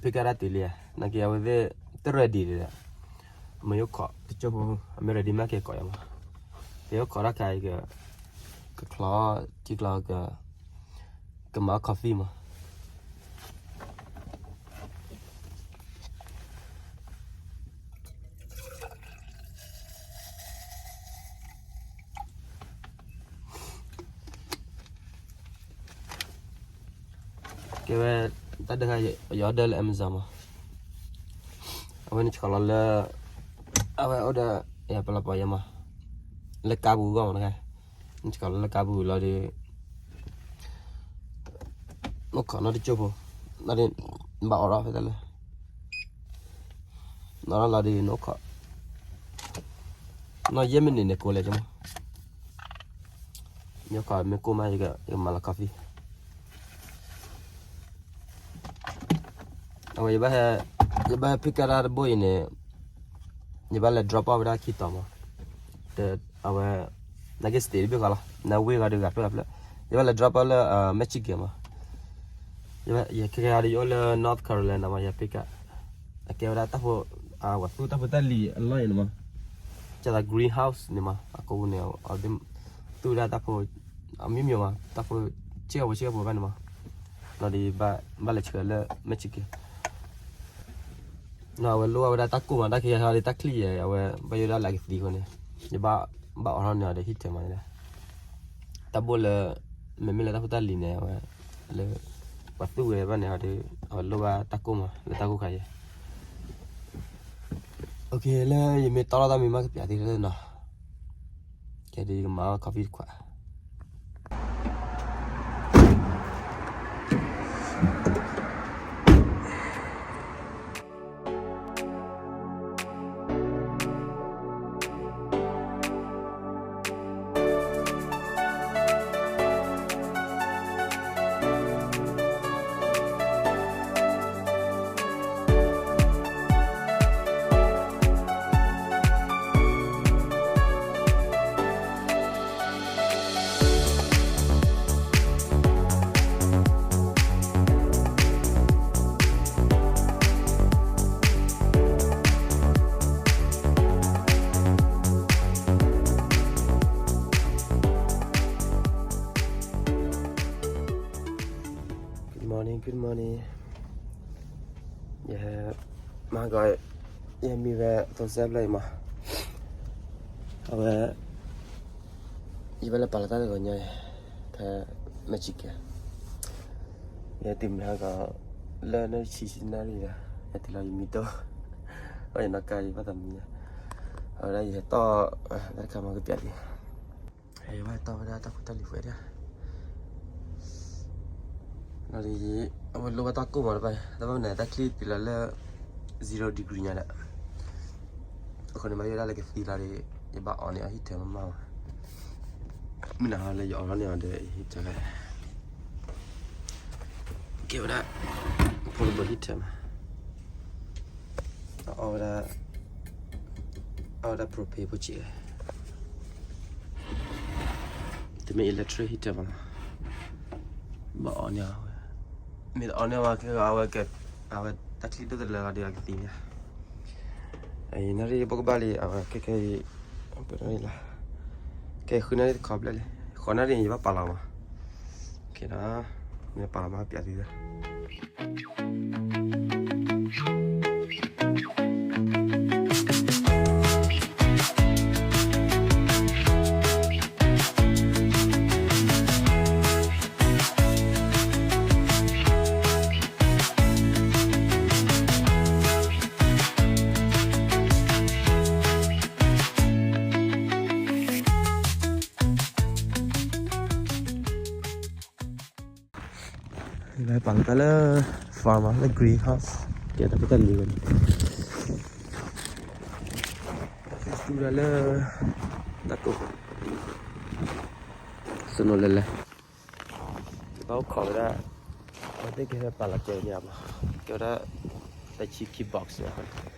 pick up တၢ်တုၤလံဧါ, နာ်က့အဝဲသ့ၣ်တ ready ဒီး, အမ့ၢ်အိၣ်ခိးတကၠိၢ်ဖိ, အမ့ၢ် ready မးက့ၤကိးယၤမး, က့ၤအိၣ်ခိးတၢ်ခါအံၤက, ကချီ, ထံကျီက, ကမၤ coffee မး ကဲဝဲ, တၢ်ဒၢခါ ယ order လၢ Amazon မး, အဝဲန့ၣ်ဆှီလီၤလၢ, အဝဲအိၣ်ဒီး, ယပလီၤပီယဲမး, လၢကါပူၤဂီၢ်မးတခါ, နဆှီလီၤလၢကါပူၤလီၤဒီး, နအိၣ်ခိးနီတကၠိၢ်ဖိ, ဘၣ်အိးထီၣ်ဖဲတၢ်လၢ နီၢ်လီၤဒီး နအိၣ်ခိး, နီၢ်ယဲၢ်မံးနံးန့ၣ်ကိးလဲၣ်ကမး, နအိၣ်ခိးမ့ၢ်ကိၢ်မး ယကမၤလီၤ coffee. အဝဲ ယဘၣ်ဟဲ pick up တၢ်တဘိအံၤန့ၣ်, ယဘၣ်လဲၤ drop off ဝဲဒၣ်ခံတီၤမး, အဝဲ, နာ်က့ state တဘ့ၣ်ဃီလီၤ, နဝ့ၢ်ဃီဒီးဂၤဖျၢၣ်ဂၤဖျၢၣ်, ယဘၣ်လဲၤ drop off လၢ Michigan မး, ယခဲကဲဒီးယအိၣ်လၢ North Carolina မး ယ pick up, အကဲဝဲဒၣ်တၢ်ဖိ, ပှၤသူၣ်တၢ်ဖိတၢ်လံၤအလီၢ်အံၤန့ၣ်မး, ကဲသး greenhouse န့ၣ်မး အကိးပူၤန့ၣ်, သူၣ်ဝဲဒၣ်တၢ်ဖိ, အမံၤမံၤမး တၢ်ဖိ, ဆ့ကၤဖိဆ့ကၤဖိဘၣ်န့ၣ်မး, လီၤဒီး, ဘၣ်လဲၤဆှၢလၢ Michigan အဝဲလိၣ်ဘၣ်ဝဲဒၣ်တၢ်ကိၢ်မး တၢ်ခံဂၤဟီဒီးတၢ်ချံၣ်ယဲ အဝဲဘၣ်ယိၣ်ဒၣ်လၢအကသံအဃိန့ၣ်, ယဘၣ်, ဘၣ်အိးထီၣ်န့ၢ်အီၤဒီး heater မး, တၢ်ဘိၣ်လၢ, မ့မ့ၢ်လၢတၢ်ဖိတၢ်လံၤန့ၣ် အဝဲ, လၢ, ပှၤသူၣ်ဝဲဘၣ်န့ၣ်အီၤဒီး, အဝဲလိၣ်ဘၣ်တၢ်ကိၢ်မး လၢတၢ်ကိၢ်ခါယဲ, လၢယမ့ၢ်တီၢ်ထီၣ်တၢ်မံၤမးကပျးသံလၢနီၤ, ကဲဒီးယကမၤအီၤ coffee တခွး Good morning, good morning. ယဟဲ, မၤကီး, ယဟဲမံဝဲသိစဲဖျၢၣ်အံၤမး, အဝဲ, ယဘၣ်လဲၤပာ်လီၤတၢ်တဂီၤညါအံၤ, ဖဲ, Michigan, ယဟဲတုၤမဟါကီး, လၢနဆံဆံနၣ်ရံၣ်ဒီး, ယဟဲတုၤလီၤယမံတိၢ်, အယနီၢ်ကါယဘၣ်သးမံညါ, အဝဲဒၣ်ယဟဲတီၢ်, တၢ်တခါမၤကပျးသံ ယဘၣ်တီၢ်ဝဲဒၣ်တၢ်ဖိတၢ်လံၤဝဲဒၣ်, လီၤဒီး, အဝဲလိၣ်ဘၣ်တၢ်ကိၢ်မးတဘၣ်, တဘၣ်မနုၤတၢ်ချံၣ်တုၤလီၤလၢ, zero degree ညါဒီး, အဃိန့ၣ်ဘၣ်ယိၣ်ဒၣ်လၢကသံလီၤဒီး, ယဘၣ်အိးန့ၢ်အီၤ heater မးမး, မုၢ်နၤဟီလၢယအိးထီၣ်န့ၢ်အီၤဒီး heater ဖဲ ကဲဝဲဒၣ်, portable heater မး, အီဝဲဒၣ်, အီဝဲဒၣ် propane ဖိဆံး, တမ့ၢ် electric heater မးလီၤ, ဘၣ်အိးန့ၢ်အီၤဝဲ, မ့ၢ်တအိးန့ၢ်ဝဲခဲဂီၤအဝဲကဲ, အဝဲတၢ်ချံၣ်ဒိၣ်တလၢဂီၤဒီးအကသံန့ၣ်, အံၤနၣ်ရံၣ်ဘိကဘၣ်လံ အဝဲခဲခဲအံၤ, ပနၣ်ရံၣ်လီၤ, ကဲဃုနၣ်ရံၣ်တခီဘျဲၣ်လံ, ဃိးနၣ်ရံၣ်န့ၣ် ယဘၣ်ပာ်လီၤမး, ကဲဒီး, မ့ၢ်ပာ်လီၤမးပျးသံသၢ ပာ်လီၤတၢ်လၢ, farm လၢ greenhouse, ကဲတၢ်ဖိတၢ်လံၤဝဲန့ၣ်, တူၢ်ဒၣ်လၢ, တၢ်ကိၢ်, စနိလဲၤလဲၤ, ဘၣ်အိၣ်ခိးဝဲဒၣ်, အဝဲသ့ၣ်ကဟဲပာ်လီၤကဲန့ၣ်မး, ကဲဝဲဒၣ်, တဆံခံ box န့ၣ်